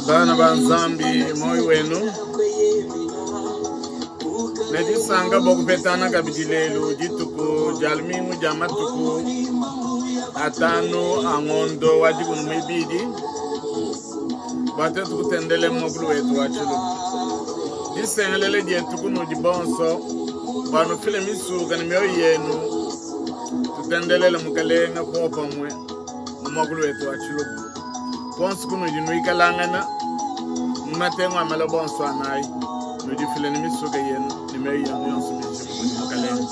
Bana ba Nzambi, muoyo wenu ne disanka bua kupetana kabidi lelu dituku dia lumingu dia matuku atanu a ngondo wa dikumi muibidi bua tuetu kutendele muakulu wetu wa tshiluba. Disengelele dietu kunudi bonso bua nufile misuka ne mioyo yenu tutendelele Mukalenga popamue mu muakulu wetu wa tshiluba. Konso kunudi nuikalangana mu matengu a maloba onso anayi, nudifile ne misuka yenu ne mioyo yenu yonso mijima kudi Mukalenga.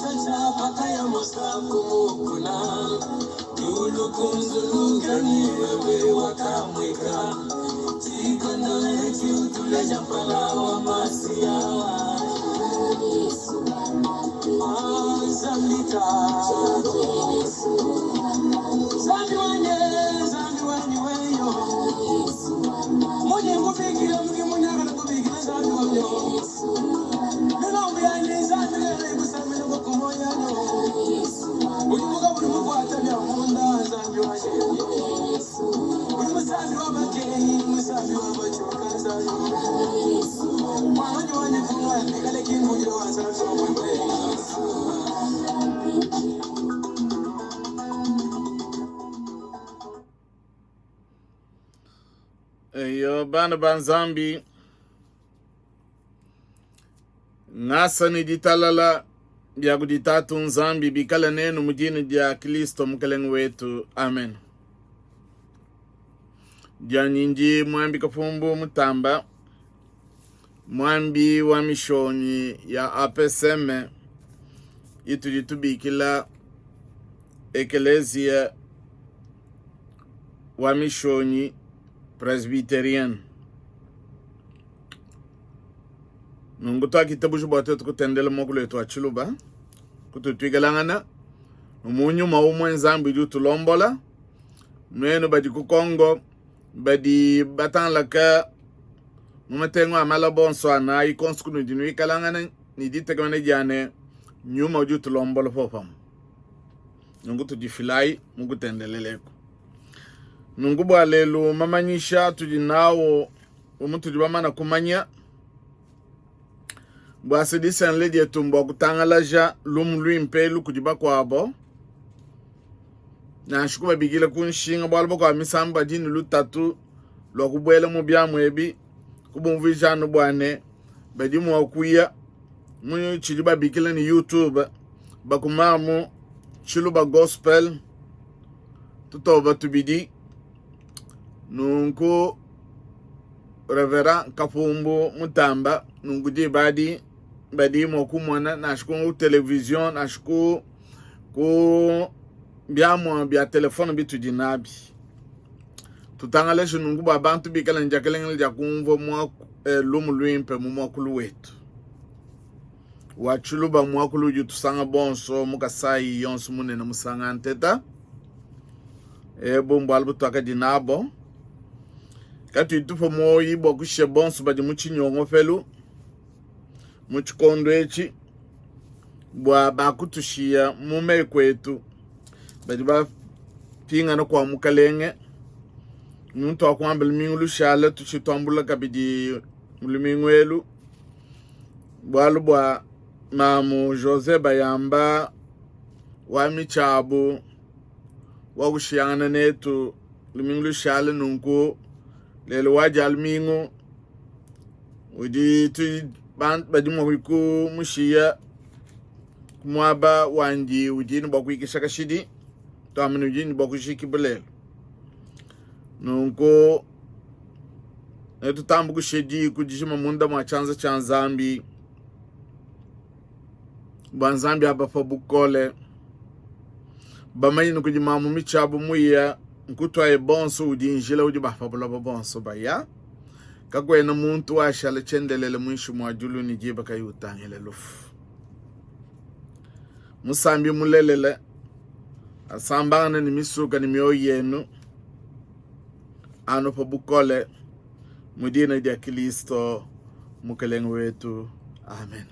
Eyo bana ba Nzambi, ngasa ne ditalala bia kudi Tatu Nzambi bikale nenu mu dina dia Kristo Mukelenge wetu. Amen. Dianyi ndi Muambi Kapumbu Mutamba, muambi wa mishonyi ya APSM itudi tubikila Ekelezia wa mishonyi Presbyterian. Nunku tuakitabuja bua tuetu kutendela muakulu wetu wa Tshiluba, kututuikalangana mu nyuma umue Nzambi udi utulombola. Nuenu badi ku Congo badi batangalaka mu matengu a malaba onso anayi konso kunudi nuikalangana ne ditekemena dia ne nyuma udi utulombola popamue. Nunku tudifilayi mu kutendeleleku. Nunku bua lelu mamanyisha atudi nawu bu mutudi bamana kumanya bua se disenle dietu mbua kutangalaja lumu luimpe elu kudi bakuabo nansha kubabikila ku nshinga bualu bakuabo misambu badi ne lutatu lua kubuela mu biamu ebi kubumvuija anu bua ne badi mua kuya mu tshidi babikila ne YouTube bakumamu Tshiluba Gospel tutoba tubidi nunku Reverend Kapumbu Mutamba nunku diba adi badi mua kumona nansha ku television nansha ku ku biamua bia telefone bitudi nabi tutangalaje nunku bua bantu bikale ne diakalengele dia kumvua muaku eh, lumu luimpe mu muakulu wetu wa tshiluba muakulu udi utusanga bonso mu Kasai yonso munene musanga nteta ebu mbualu butuakadi nabo katuyi tupua muoyi bua kushiya bonso badi mu tshinyongopelu mu tshikondo etshi bua bakutushiya mu meku etu badi bapingana kua mukalenge muntu wakuamba lumingu lushala tutshituambula kabidi mu lumingu elu bualu bua mamu Jose Bayamba wa mitshiabu wa kushiyangana netu lumingu lushale nunku lelu wa dia lumingu udi bantu badi mua kumushiya ku muaba wandi udi ne bua kuikisha kashidi tuambe ne udi ne bua kujikibua lelu nunku netutambe kushiya diku dijima munda mua tshianza tshia Nzambi bua Nzambi abapa bukole bamanye ne kudi mamu mitshiabu muya nkutuaye bonso udi njila udi ba pa buloba bonso baya kakuena muntu washala tshiendelele muinshi mua diulu ne diba kayi utangila lufu musambi mulelela asambangane ne misuka ne mioyo yenu anupa bukole mu dina dia Kristo Mukelenge wetu amen.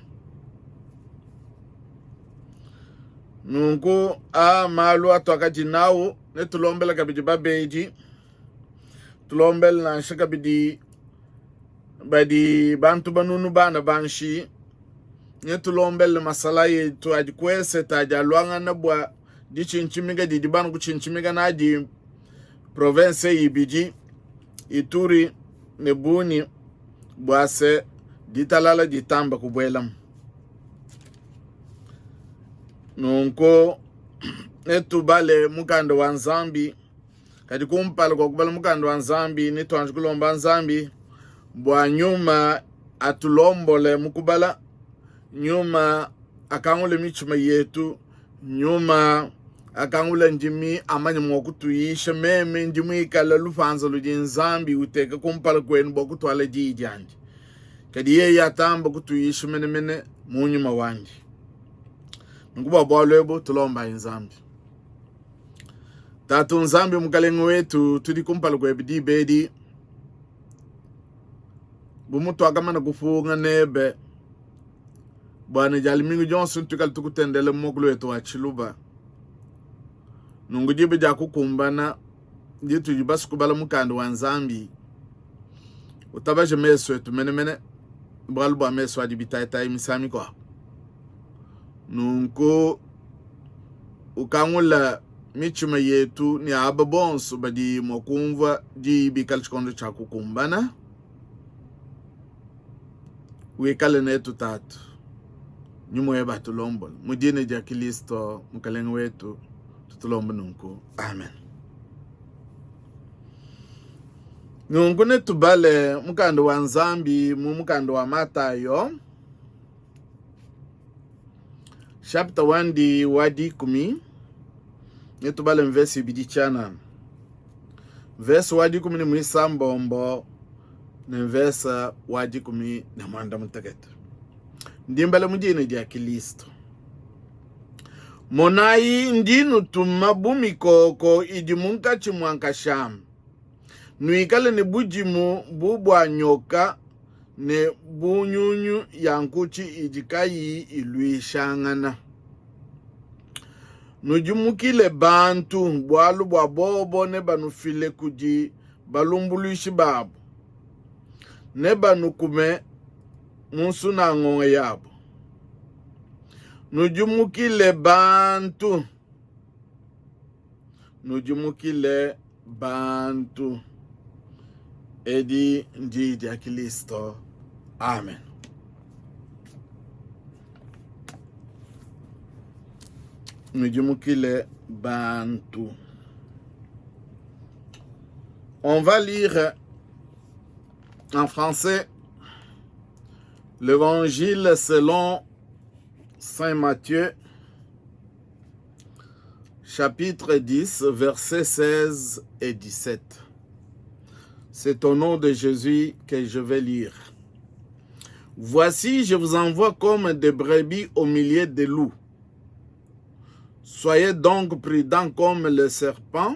Nunku a malu atuakadi nawu netulombele kabidi babedi, tulombele nansha kabidi. badi bantu banunu bana banshi, netulombele masalayi etu adi ku esete adi aluangana bua ditshintshimika didi bana kutshintshimika nadi province ibidi Ituri ne Buni bua se ditalala ditamba kubuelamu. Nunku netubale mukanda wa Nzambi, kadi kumpala kua kubala mukanda wa Nzambi netuanji kulomba Nzambi bua nyuma atulombole mu kubala, nyuma akangule mitshima yetu, nyuma akangule ndimi amanye mua kutuyisha. Meme ndi muikale lupanza ludi Nzambi uteka kumpala kuenu bua kutuala diyi diandi, kadi yeye atamba kutuyisha menemene mu nyuma wandi. Nunku bua bualu ebu tulombayi Nzambi. Tatu Nzambi Mukalenge wetu, tudi kumpala kuebe diba edi bu mutuakamana kupunga nebe bua ne dia lumingu dionso tuikale tukutendela mu muakulu wetu wa Tshiluba. Nunku diba dia kukumbana ditudi basue kubala mukanda wa Nzambi, utabaje mesu etu menemene, bualu bua mesu adi bitayitayi misangu mikuabu. Nunku ukangula mitshima yetu ne aba bonso badi mua kumvua diyi bikale tshikondo tshia kukumbana. Wikale netu Tatu, nyuma webe atulombole mu dina dia Kilisto Mukalenge wetu, tutulombe nunku, amen. Nunku netubale mukanda wa Nzambi mu mukanda wa Matayo chapitre wandi wa dikumi, netubale mvesi ibidi tshianana, mvesi wa dikumi ne muisambombo ne mvesa wa dikumi ne muanda mutekete. Ndi mbala mu dina dia Kilisto. Monayi, ndi nutuma bu mikoko idi munkatshi mua nkashama. Nuikale ne budimu bu bua nyoka ne bu nyunyu ya nkutshi idi kayiyi iluishangana. Nudimukile bantu, bualu bua bobo nebanufile kudi balumbuluishi babu, nebanukume mu nsunangonga yabu. Nudimukile bantu, nudimukile bantu. Edi ndi dia Kristo. Amen. Nudimukile bantu. On va lire en français l'évangile selon Saint Matthieu, chapitre 10, versets 16 et 17. C'est au nom de Jésus que je vais lire. Voici, je vous envoie comme des brebis au milieu des loups. Soyez donc prudents comme le serpent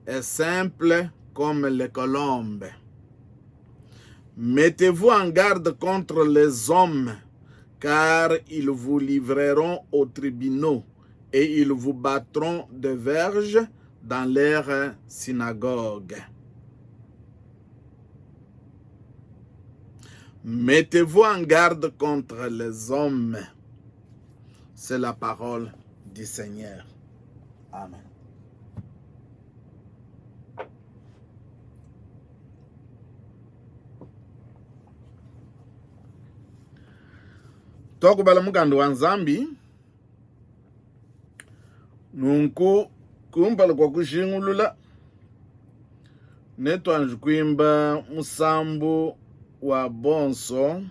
et simples comme les colombes. Mettez-vous en garde contre les hommes, car ils vous livreront aux tribunaux et ils vous battront de verges dans leurs synagogues. Mettez-vous en garde contre les hommes. C'est la parole du Seigneur. Amen. Twakubala mukanda wa Nzambi nunku kumpala kua kujingulula netuanji kuimba musambu wa bonso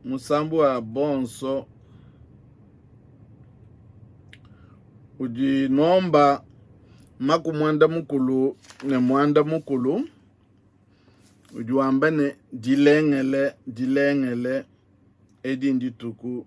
musambu wa bonso udi nomba maku muanda mukulu ne muanda mukulu udi wamba ne dilengele dilengele edi ndituku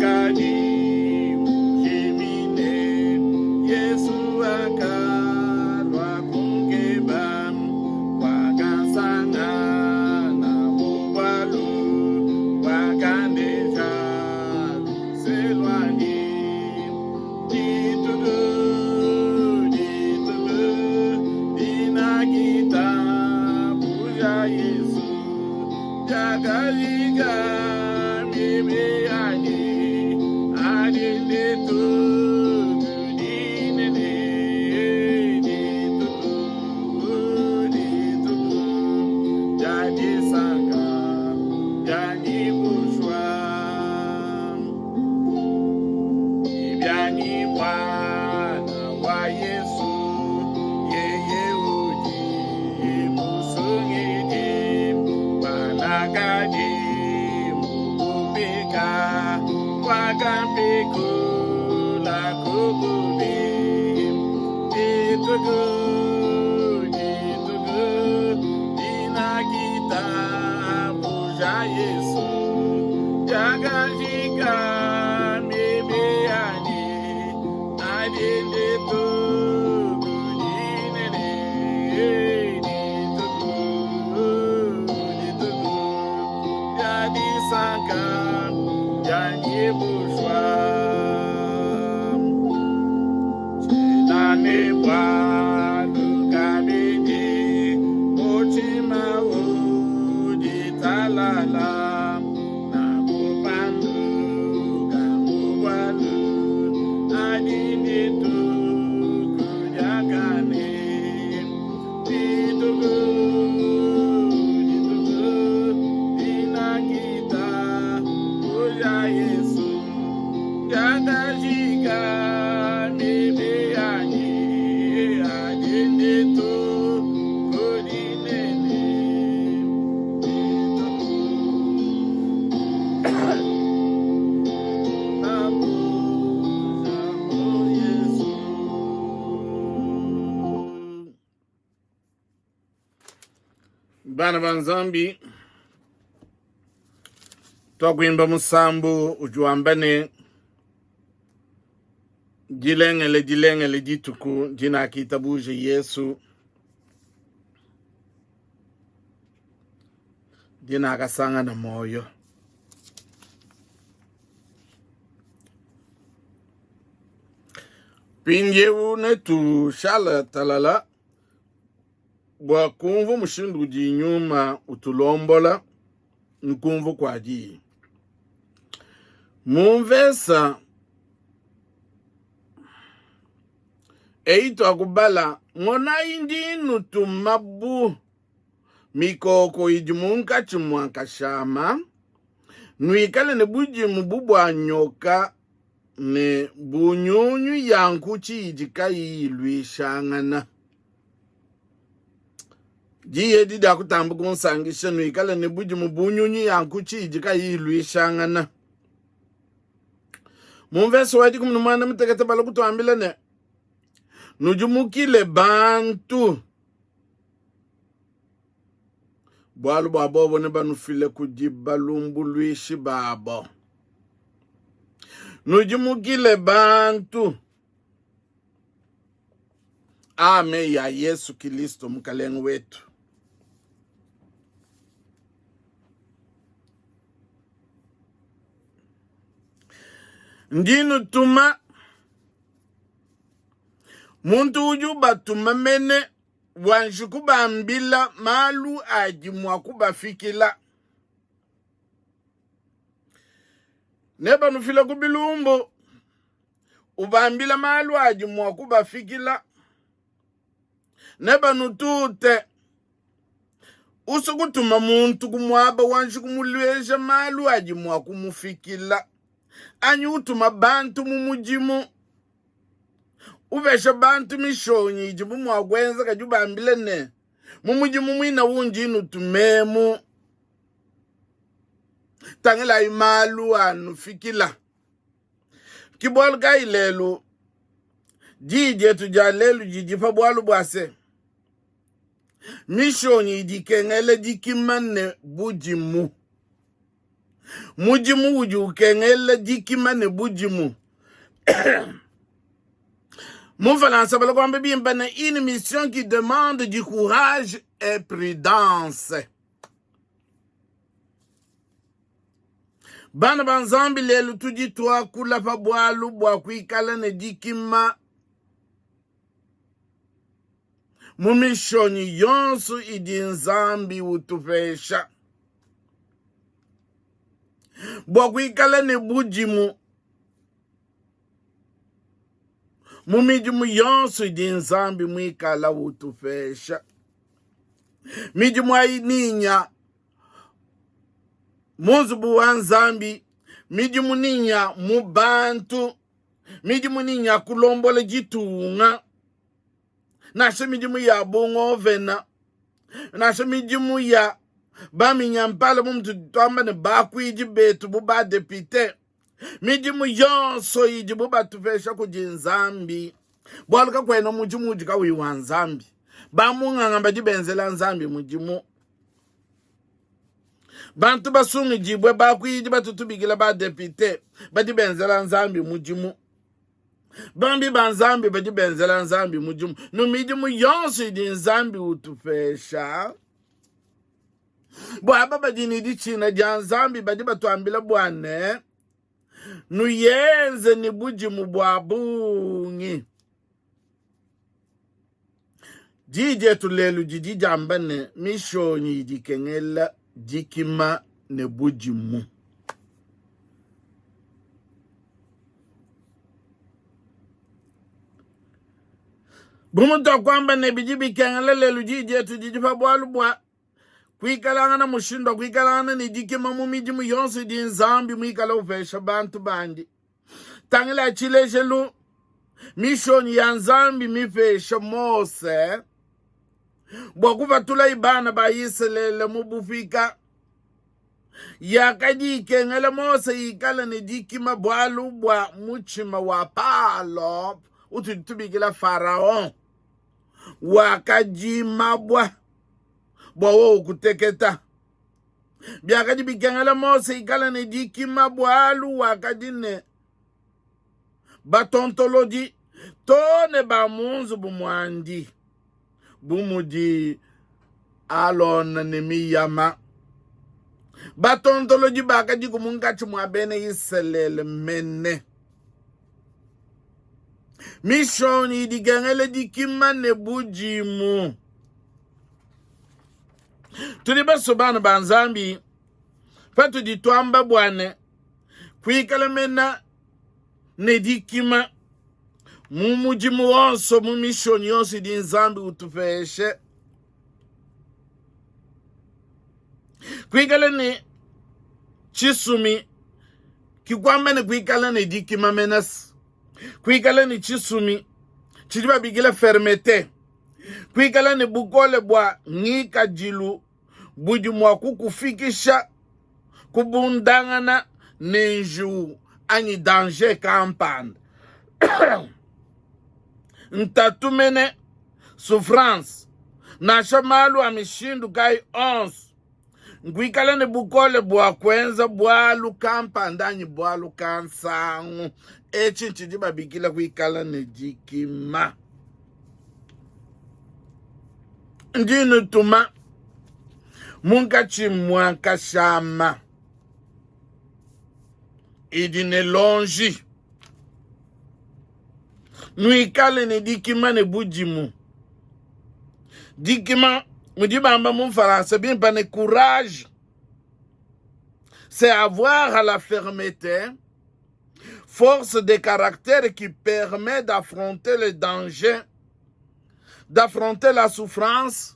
Nakadi mujimine, Yesu wakalua kunkeba, wakansangana mu bualu, wakandeja luse luandi. Dituku, dituku, dinakitabuja Yesu, diakajika mibi yanyi, adi ndituku dinene, dituku, dituku dia disanka dianyi bushuwa. Ibianyi Mwana wa Yesu, yeye udi musungidi, panakadi mu bupika, wakampikula ku bubi. Dituku, dituku, dinakitabuja Yesu, diakajika mibi yanyi, adi ndituku dinene, dituku, dituku dia disanka dianyi bushuwa. Tshiena ne bualu kabidi, mutshima udi talala, nakupanduka mu bualu, adi dituku diakane, dituku, dituku dinakita kuja Yesu. Diakajika mibi yanyi, adi ndituku dinene, dituku nabuja mu Yesu. Bana ba Nzambi, tuakuimba musambu udi wamba ne, dilengele dilengele dituku dinakitabuja Yesu, dinakasangana muoyo. Mpindieu netushala talala bua kumvua mushindu udi nyuma utulombola mu kumvua kua diyi. Mu mvesa eyi tuakubala, monayi ndi nnutuma bu mikoko idi munkatshi mua nkashama, nuikale ne budimu bu bua nyoka ne bu nyunyu ya nkutshi idi kayiyi iluishangana. Diyi edi diakutamba kunsankisha, nuikale ne budimu bu nyunyu ya nkutshi idi kayiyi iluishangana. Mu mvese wa 18 bala kutuambila ne, nudimukile bantu, bualu bua bobo nebanufile kudi balumbuluishi babo. Nudimukile bantu. Aa meyi a Yesu Kilisto Mukalenge wetu. Ndi nutuma muntu udi ubatuma mene wanji kubambila malu adi mua kubafikila. Nebanufile ku bilumbu, ubambila malu adi mua kubafikila. Nebanutute, usua kutuma muntu ku muaba wanji kumuleja malu adi mua kumufikila, anyi utuma bantu mu mudimu upesha bantu mishonyi idibu mua kuenza, kadi ubambile ne, mu mudimu muina undi nutumemu, tangilayi malu anufikila. Ke bualu kayi lelu diyi dietu dia lelu didi pa bualu bua se, mishonyi idi ikengela dikima ne budimu. Mudimu udi ukengela dikima ne budimu. Mu Mfalansa bala kuamba bimpe ne une mission qui demande du courage et prudence. Bana ba Nzambi, lelu tudi tuakula pa bualu bua kuikala ne dikima mu mishonyi yonso idi Nzambi utupesha bua kuikala ne budimu mu midimu yonso idi Nzambi muikala utupesha. Midimu ayi ninya mu nzubu wa Nzambi, midimu ninya mu bantu, midimu ninya kulombola ditunga, nansha midimu ya bungovena, nansha midimu ya baminyampala bu mutudi tuamba ne bakuidi betu bu badepite. Midimu yonso idibu batupesha kudi Nzambi, bualu kakuena mudimu udi kauyi wa Nzambi. Bamunganga badi benzela Nzambi mudimu. Bantu basungidibue, bakuidi batutubikila badepite, badi benzela Nzambi mudimu. Bambi ba Nzambi badi benzela Nzambi mudimu. No midimu yonso idi Nzambi utupesha bua aba badi ne ditshina dia Nzambi, badi batuambila bua ne nuyenze ne budimu bua bungi. Diyi dietu lelu didi diamba ne, mishonyi idi ikengela dikima ne budimu. Bu mutuakuamba ne bidi bikengela lelu, diyi dietu didi pa bualu bua kuikalangana mushindu wa kuikalangana ne dikima mu midimu yonso idi Nzambi muikale upesha bantu bandi. Tangila tshilejelu, mishonyi ya Nzambi mipesha Mose bua kupatulayi bana ba Isalele mu bupika yakadi ikengela Mose ikale ne dikima bualu bua mutshima wa Palo utudi tubikila Faraon wakadimabua bua wowu kuteketa. Biakadi bikengela Mose ikale ne dikima bualu wakadi ne batontolodi to ne ba mu nzubu muandi bu mudi Alona ne Miyama. Batontolodi bakadiku munkatshi mua bena Isalele mene. Mishonyi idi ikengela dikima ne budimu. Tudi basue bana ba Nzambi patudi tuamba bua ne kuikala mena ne dikima mu mudimu wonso, mu mishonyi yonso idi Nzambi utupeshe, kuikala ne tshisumi kikuamba ne kuikala ne dikima menas, kuikala ne tshisumi tshidi babikila fermete, kuikala ne bukole bua ngikadilu budi mua kukufikisha kubundangana ne njiwu anyi danger kampanda ntatu mene souffrance nansha malu a mishindu kayi onso nkuikala ne bukole bua kuenza bualu kampanda anyi bualu kansangu. Etshi ntshidi babikila kuikala ne dikima. Ndi nutuma munkatshi mua nkashama idi ne lonji. Nuikale ne dikima ne budimu. Dikima mudi bamba mu Mfaransa bimpe ne courage, c'est avoir la fermeté, force de caractère qui permet d'affronter le danger, d'affronter la souffrance,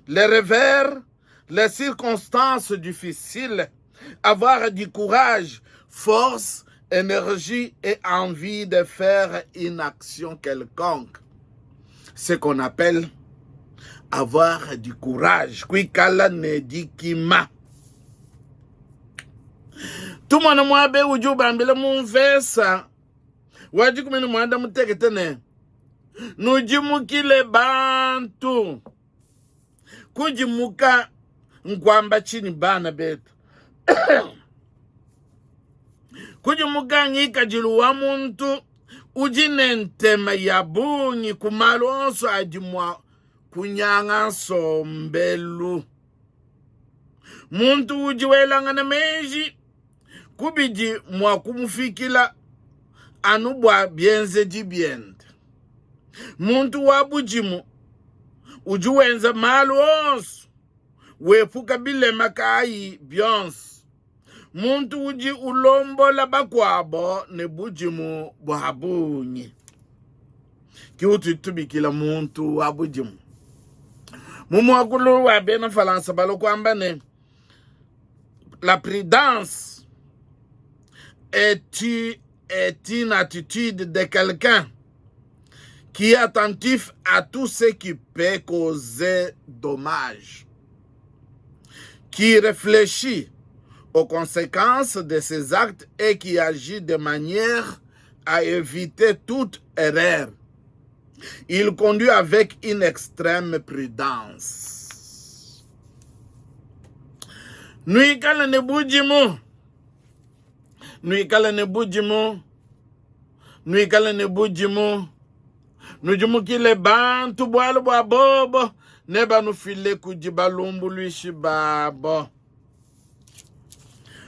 les revers, les circonstances difficiles, avoir du courage, force, énergie et envie de faire une action quelconque. Ce qu'on appelle avoir du courage. Kuikala ne dikima. Tumona muabe udi ubambila mu mvesa wa dikumi ne muanda mutekete ne nudimukile bantu. Kudimuka nkuamba tshinyi bana betu? Kudimuka ngikadilu wa muntu udi ne ntema ya bungi ku malu onso adi mua kunyanga nsombelu. Muntu udi welangana meji ku bidi mua kumufikila anu bua bienzedi biende. Muntu wa budimu udi wenza malu onso wepuka bilema kayi bionso. Muntu udi ulombola bakuabo ne budimu bua bungi ke utudi tubikila muntu wa budimu. Mu muakulu wa bena Falansa balua kuamba ne, la prudence est, est une attitude de quelqu'un qui est attentif à tout ce qui peut causer dommage, qui réfléchit aux conséquences de ses actes et qui agit de manière à éviter toute erreur. Il conduit avec une extrême prudence. Nuikale ne budimu, nuikale ne budimu, nuikale ne budimu, nudimukile bantu, bualu bua bobo nebanufile kudi balumbuluishi babo.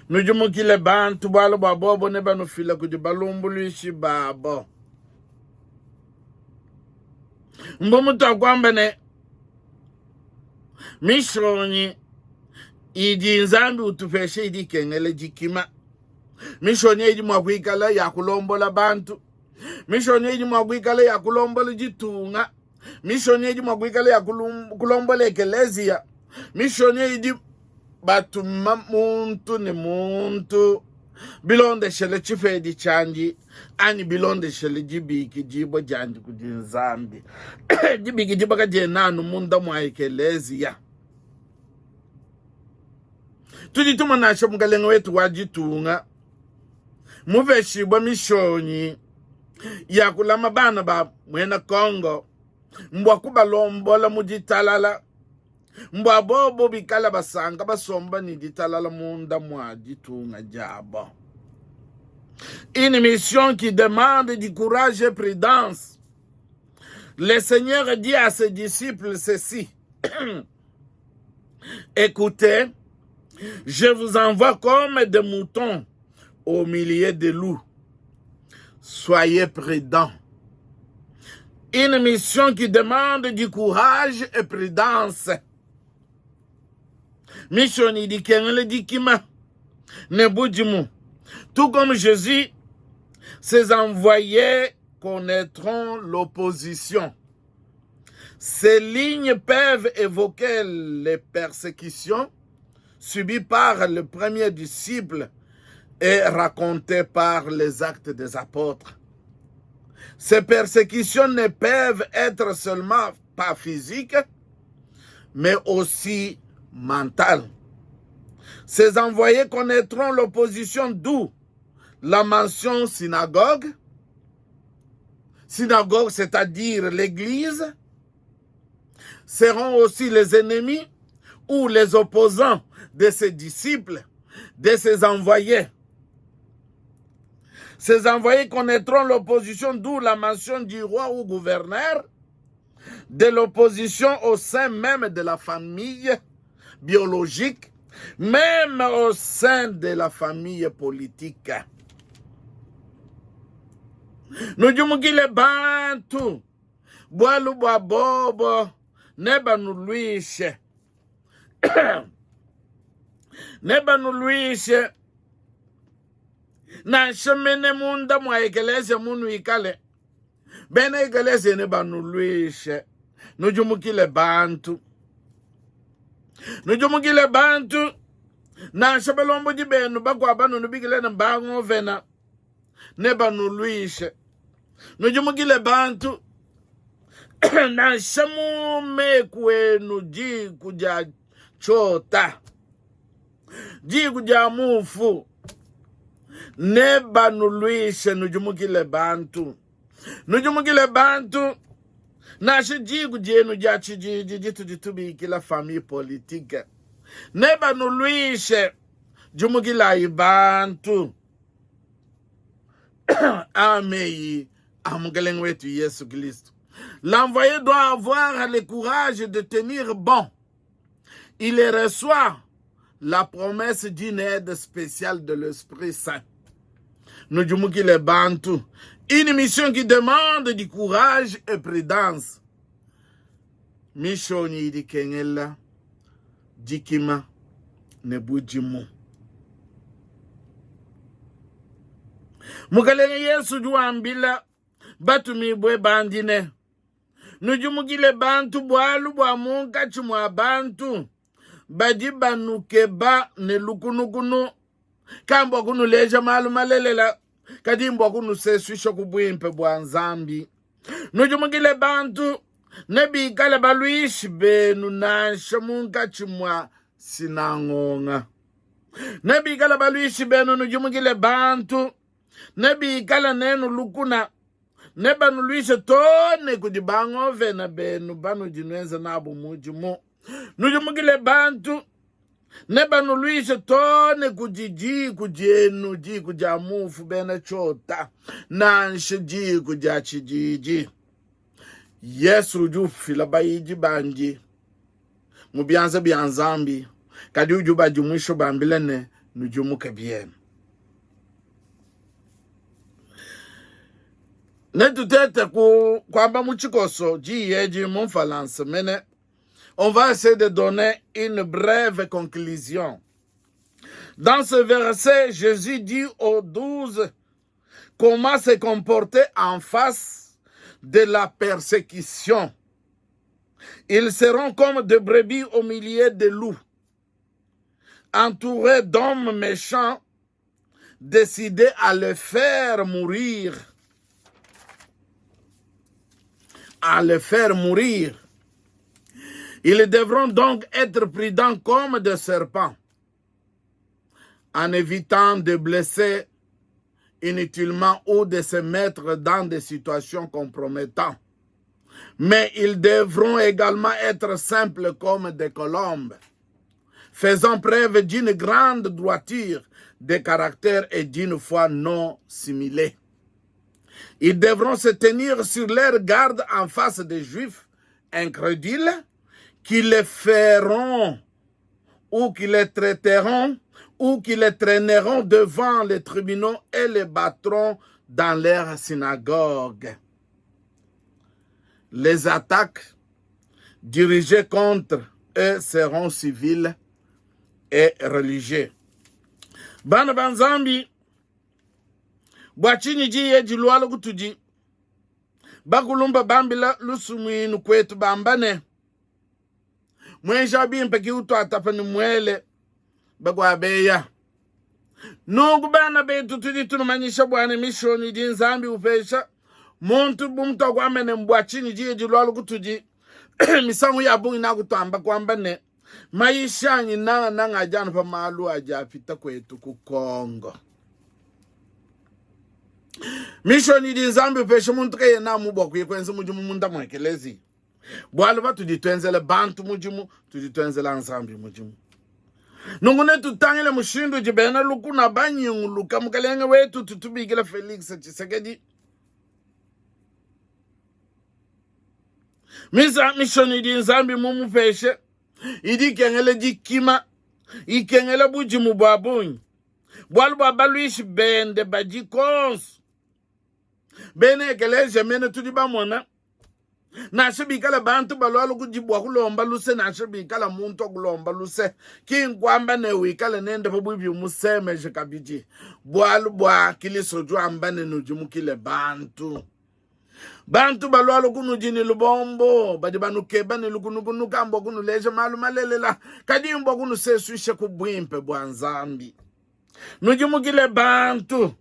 Nudimukile bantu, bualu bua bobo nebanufile kudi balumbuluishi babo. Mbu mutuakuamba ne mishonyi idi Nzambi utupesha idi ikengela dikima. Mishonyi idi mua kuikala ya kulombola bantu, mishonyi idi mua kuikala ya kulombola ditunga, mishonyi idi mua kuikala ya kulombola ekeleziya, mishonyi idi batuma muntu ne muntu bilondeshele tshipedi tshiandi anyi bilondeshele dibikidibua diandi kudi Nzambi. Dibikidibua kadiena anu munda mua ekeleziya. Tudi tumona nansha mukalenge wetu wa ditunga mupeshibua mishonyi ya kulama bana ba muena Congo mbua kubalombola mu ditalala mbua bobo bikala basanka basomba ne ditalala munda mua ditunga diabo. Une mission qui demande du courage et prudence. Le Seigneur dit à ses disciples ceci. Écoutez, je vous envoie comme des moutons au milieu des loups. Soyez prudents. Une mission qui demande du courage et prudence. Mission idi ikengela dikima ne budimu. Tout comme Jésus, ses envoyés connaîtront l'opposition. Ces lignes peuvent évoquer les persécutions subies par le premier disciple et racontées par les actes des apôtres. Ces persécutions ne peuvent être seulement pas physiques, mais aussi mentales. Ces envoyés connaîtront l'opposition d'où la mention synagogue, synagogue, c'est-à-dire l'église, seront aussi les ennemis ou les opposants de ses disciples, de ses envoyés. Ces envoyés connaîtront l'opposition, d'où la mention du roi ou gouverneur, de l'opposition au sein même de la famille biologique, même au sein de la famille politique. Nudimukile bantu bualu bua bobo nebanuluishe nebanuluishe nansha mene munda mua ekeleziya munuikale bena ekeleziya nebanuluishe nudimukile bantu nudimukile bantu nansha balombodi benu bakuabu banunubikile ne bangovena nebanuluishe nudimukile bantu nansha mu meku enu diku dia tshiota diku dia mufu nebanuluishe nudimukile bantu nudimukile bantu nansha diku dienu dia tshididi ditudi tubikila famille politique nebanuluishe dimukilayi bantu. Aa meyi a Mukelenge wetu Yesu Kristo. L'envoyé doit avoir le courage de tenir bon. Il reçoit la promesse d'une aide spéciale de l'Esprit Saint. Nudimukile bantu. Une mission qui demande du courage et prudence. Mishonyi idi ikengela dikima ne budimu. Mukalenge Yesu udi wambila batumibue bandi ne, Nudimukile bantu, bualu bua munkatshi mua bantu badi banukeba ne lukunukunu, kambua kunuleja malu malelela, kadi mbua kunusesuisha ku buimpe bua Nzambi. Nudimukile bantu, nebikale baluishi benu nansha munkatshi mua sinangonga. Nebikale baluishi benu, nudimukile bantu, nebikale nenu lukuna, nebanuluishe too ne kudi bangovena benu banudi nuenza nabu mudimu. Nudimukile bantu, nebanuluishe too ne kudi diku dienu, diku dia mufu bena tshiota, nansha diku dia tshididi. Yesu udi ufila bayidi bandi mu bianza bia Nzambi, kadi udi ubadimuisha ubambila ne, nudimuke bienu. Netutete ku kuamba mu tshikoso diyi edi mu Mfalansa mene. On va essayer de donner une brève conclusion. Dans ce verset, Jésus dit aux 12 comment se comporter en face de la persécution. Ils seront comme des brebis au milieu des loups, entourés d'hommes méchants décidés à les faire mourir. À les faire mourir. Ils devront donc être prudents comme des serpents, en évitant de blesser inutilement ou de se mettre dans des situations compromettantes. Mais ils devront également être simples comme des colombes, faisant preuve d'une grande droiture de caractère et d'une foi non simulée. Ils devront se tenir sur leur garde en face des Juifs incrédules qui les feront ou qui les traiteront ou qui les traîneront devant les tribunaux et les battront dans leurs synagogues. Les attaques dirigées contre eux seront civiles et religieux. Bana ba Nzambi, bua tshinyi diyi edi luala kutudi? Bakulumpa bambila lusumuinu kuetu bamba ne, muenja bimpe ki utuatapa ne muele bakuabeya. Nunku bana betu, tudi tunumanyisha bua ne mishonyi idi Nzambi upesha muntu bu mutuakuamba ne bua tshinyi diyi dilualu kutudi misangu ya bungi nakutuamba kuamba ne mayisha anyi nangananga adi anu pa malu adi apita kuetu ku Kongo. Mishonyi idi Nzambi upesha muntu kayena amu bua kuya kuenza mudimu munda mua ekeleziya. Bualu patudi tuenzela bantu mudimu, tudi tuenzela Nzambi mudimu. Nunku netutangile mushindu udi bena lukuna banyunguluka mukalenge wetu tutubikila Felix Tshisekedi. Misa mishoni idi Nzambi mumupeshe idi ikengela dikima, ikengela budimu bua bungi, bualu bua baluishi bende badi konso. Bena ekeleziya mene tudi bamona nansha bikala bantu balualu kudi bua kulomba luse, nansha bikala muntu akulomba luse, ki nkuamba ne wikale nende pabuipi umusemeje kabidi, bualu bua Kilisto udi wamba ne nudimukile bantu. Bantu balualu kunudi ne lubombo, badi banukeba ne lukunukunu, kambua kunuleja malu malelela, kadi mbua kunusesuisha ku buimpe bua Nzambi. Nudimukile bantu,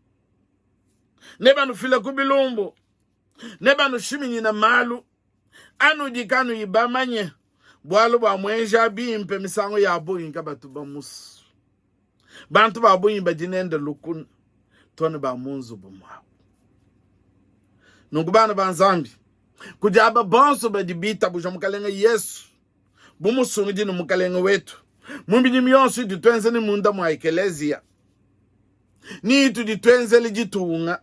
nebanufile ku bilumbu nebanushiminyine malu anudi kanuyi bamanye, bualu bua muenja bimpe misangu ya bungi kabatu bamusu. Bantu ba bungi badi nende lukuna too ne ba mu nzubu muabu. Nunku bana ba Nzambi, kudi aba bonso badi bitabuja Mukalenge Yesu bu Musungidi ne Mukalenge wetu, mu midimu yonso idi tuenza ne munda mua ekeleziya ne itudi tuenzela ditunga.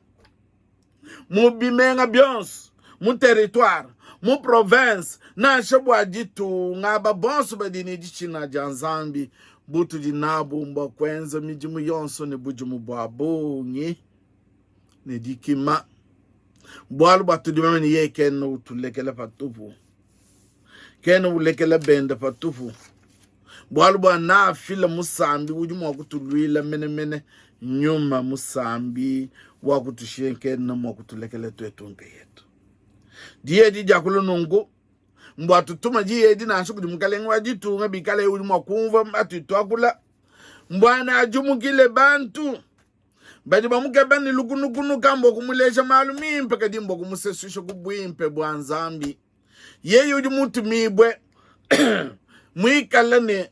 mu bimenga bionso, mu territoire, mu province, nansha bua ditunga, aba bonso badi ne ditshina dia Nzambi butudi nabu mbua kuenza midimu yonso ne budimu bua bungi ne dikima, bualu bua tudi bamanye yeye kena utulekela patupu, kena ulekela bende patupu, bualu bua naafila musambi udi mua kutuluila menemene, nyuma musambi wa kutushiya kena mua kutulekela tuetu nkayetu. Diyi edi diakula nunku mbua tutuma diyi edi nansha kudi mukalenge wa ditunga bikalaye udi mua kumvua atudi tuakula, mbua neadimukile bantu badi bamukeba ne lukunukunu, kambua kumuleja malu mimpe, kadi mbua kumusesuisha ku buimpe bua Nzambi. Yeye udi mutumibue muikale ne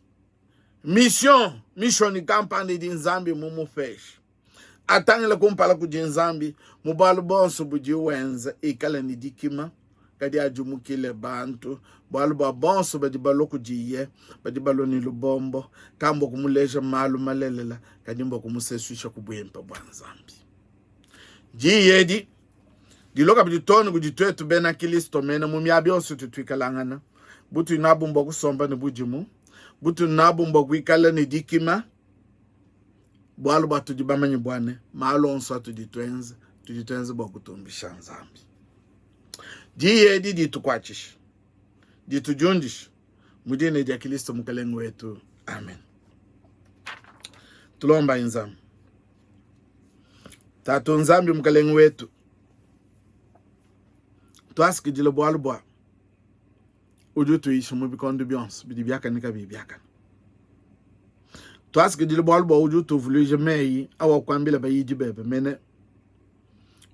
mission, mission kampanda idi Nzambi mumupeshe. Atangile kumpala kudi Nzambi mu bualu buonso budi wenza, ikale ne dikima, kadi adimukile bantu, bualu bua bonso badi balua kudiye badi balua ne lubombo, kambua kumuleja malu malelela, kadi mbua kumusesuisha ku buimpe bua Nzambi. Diyi edi dilua kabidi too ne kudi tuetu bena Kristo mene mu miaba yonso itu tuikalangana. Butudi nabu mbua kusomba ne budimu, butudi nabu mbua kuikala ne dikima, bualu bua tudi bamanye bua ne malu onso atudi tuenza, tudi tuenza bua kutumbisha Nzambi. Diyi edi ditukuatshisha, ditudiundisha mu dina dia Kristo Mukalenge wetu. Amen. Tulombayi Nzambi. Tatu Nzambi Mukalenge wetu, tuasakidila bualu bua udi utuyisha mu bikondo bionso bidi biakane kabiyi biakane. Tuasakidila bualu bua udi utuvuluija meyi awakuambila bayidi bebe mene,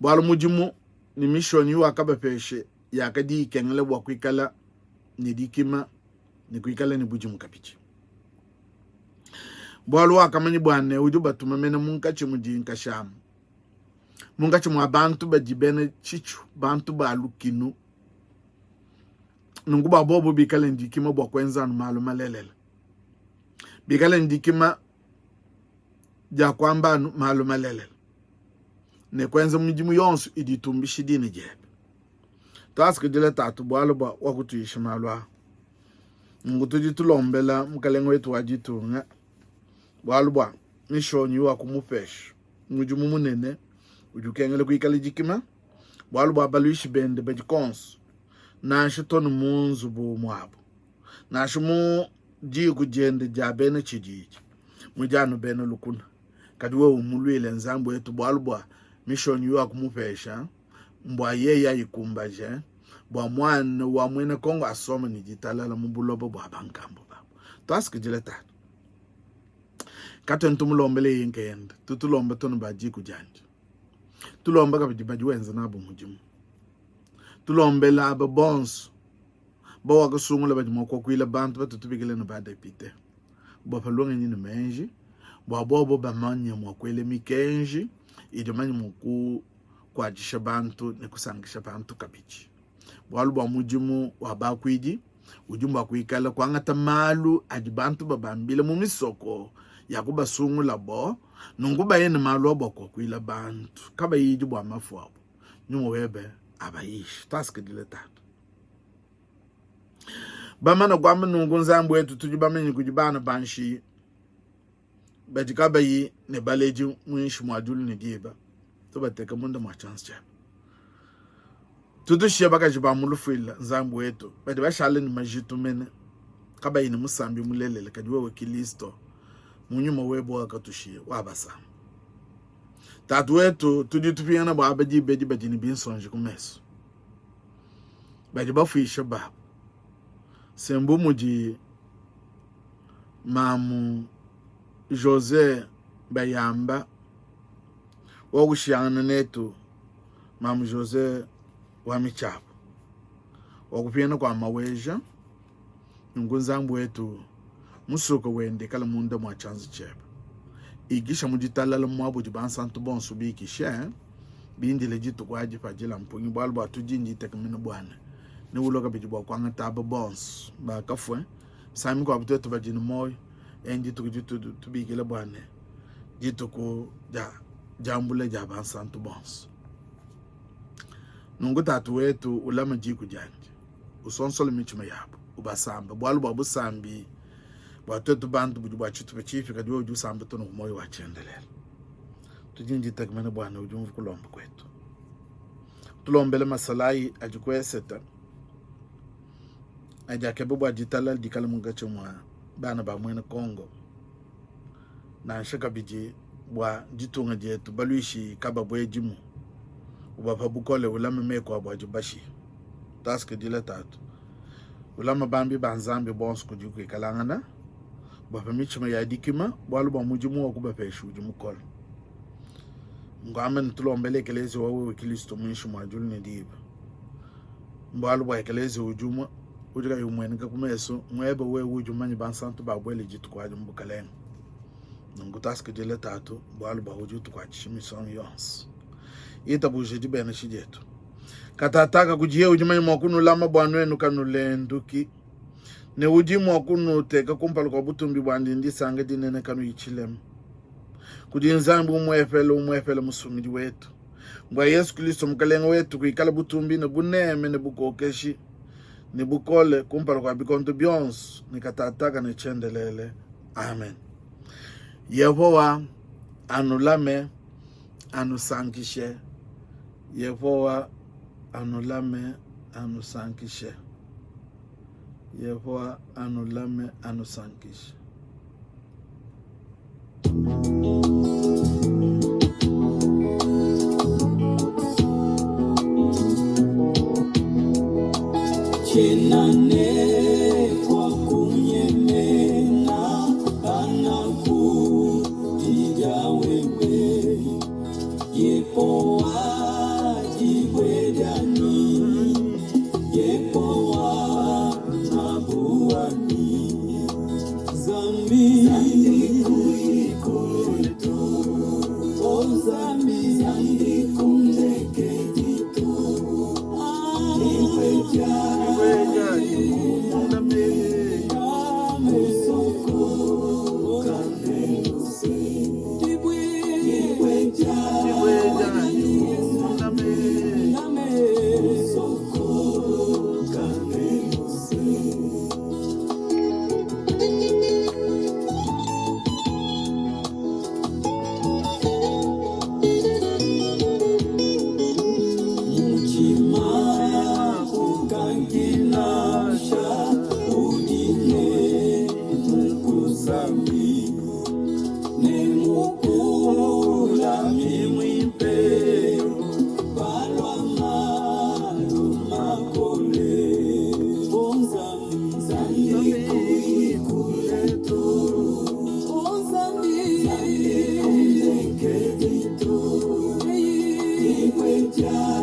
bualu mudimu ne mishonyi iwakabapeshe yakadi ikengela bua kuikala ne dikima ne kuikala ne budimu kabidi. Bualu wakamanya bua ne udi ubatuma mene munkatshi mudi nkashama, munkatshi mua bantu badi bena tshitshu, bantu ba lukinu, nunku bua bobo bikale ne dikima bua kuenza anu malu malelela, bikale ne dikima dia kuamba anu malu malelela ne kuenza midimu yonso idi itumbisha dina diebe. Tuasakidila Tatu bualu bua wakutuyisha malu aa. Nunku tudi tulombela Mukalenge wetu wa ditunga bualu bua mishonyi wa kumupesha mudimu munene udi ukengela kuikala dikima, bualu bua baluishi bende badi konso, nansha to ne mu nzubu muabu, nansha mu diku diende dia bena tshididi mudi anu bena lukuna. Kadi wewe umuluile Nzambi wetu, bualu bua mishonyi iwakumupesha mbua yeye ayikumbaje, bua muana wa muena Kongo asombe ne ditalala mu buloba bua bankambua babu. Tuasakidila Tatu. Katuena tumulombela yeye nkayende, tutulomba tunu ba diku diandi, tulomba kabidi badi wenza nabu mudimu, tulombela aba bonso bawakasungula badi mua kuakuila bantu batutubikila ne badepite bua pa lungenyi ne meji, bua bobo bamanye mua kuela mikenji idi manye mua kukuatshisha bantu ne kusankisha bantu kabidi. Bualu bua mudimu wa bakuidi udi mua kuikala kuangata malu adi bantu babambila mu misoko ya kubasungulabo, nunku baye ne malu abo akuakuila bantu kabayidi bua mafu abo. Nyuma webe abayishe. Tuasakidile Tatu. Bamana kuamba nunku, Nzambi wetu, tudi bamanye kudi bana ba nshiye badi kabayi ne baledi muinshi mua diulu ne diba, tubateke munda mua tshianza tshiebe. Tutushiye bakaji ba mu lufuila, Nzambi wetu, badi bashale ne majitu mene, kabayi ne musambi mulelela, kadi wewe Kilisto, mu nyuma webe wakatushiye wabasamba. Tatu wetu, tudi tupingana bua aba diba edi badi ne binsonji ku mesu, badi bafuisha babu se mbu mudi mamu Jose Bayamba wa kushiyangana netu, mamu Jose wa Mitshabu wa kupingana kua Maweja. Nunku Nzambi wetu, musuke wende ikale munda mua tshianza tshiebe, ikisha mu ditalala muaba udi bansantu bonso bikishe, bindile dituku adi padila mpungi, bualu bua tudi nditekemena bua ne neulue kabidi bua kuangata aba bonso bakafue. Misangu mikuabu tuetu badi ne muoyo, edi dituku ditutu tubikila bua ne dituku dia diambula dia bansantu bonso. Nunku Tatu wetu, ulame diku diandi, usonsole mitshima yabo, ubasamba, bualu bua busambi bua tuetu bantu budi bua tshitupa tshipi, kadi wewe udi usamba too ne ku muoyo wa tshiendelele. Tudi ne ditekemena bua ne udi umvua kulomba kuetu. Tulombele masalayi adi ku eseta adi akeba bua ditalala dikale munkatshi mua bana ba muena Congo, nansha kabidi bua ditunga dietu baluishi kababuedimu, ubapa bukole, ulame meku abu adi bashiya. Tuasakidila Tatu, ulama bambi ba Nzambi bonso kudi kuikalangana, ubapa mitshima ya dikima, bualu bua mudimu wa kubapesha udi mukole. Ngamba ne tulombele Ekelezia wa wewe Kilisto muinshi mua diulu ne diba, mbualu bua Ekelezia udi umue udi kayi umueneka ku mesu muebe wewe udi mumanye bansantu babuele dituku adi mu bukalenge. Nunku tuasakidila Tatu bualu bua udi utukuatshisha misangu yonso. Itabuja dibenesha dietu. Katataka kudiye udi manye mua kunulama bua nuenu kanulenduki, ne udi mua kunuteka kumpala kua butumbi buandi ndisanka dinene kanuyi tshilema. Kudi Nzambi umuepele umuepele Musungidi wetu, bua Yesu Kristo Mukelenge wetu, kuikala butumbi ne buneme ne bukokeshi ne bukole kumpala kua bikondo bionso ne katataka ne tshiendelele. Amen. Yehowa anulame, anusankishe. Yehowa anulame, anusankishe. Yehowa anulame, anusankishe. Tshiena ne kua kunyemena panakudidia wewe, Yehowa dibue dianyi, Yehowa ngabu wanyi. Nzambi kuyi kule to, oh Nzambi kundekedi to, dibue dianyi musoko kaneluse, dibue dianyi musoko kaneluse. Mutshima kukankinasha udi ne mukusambi ne mukulami muimpe palua malu makole. O Nzambi kuyi kule to, o Nzambi kundekedi to, dibue dianyi.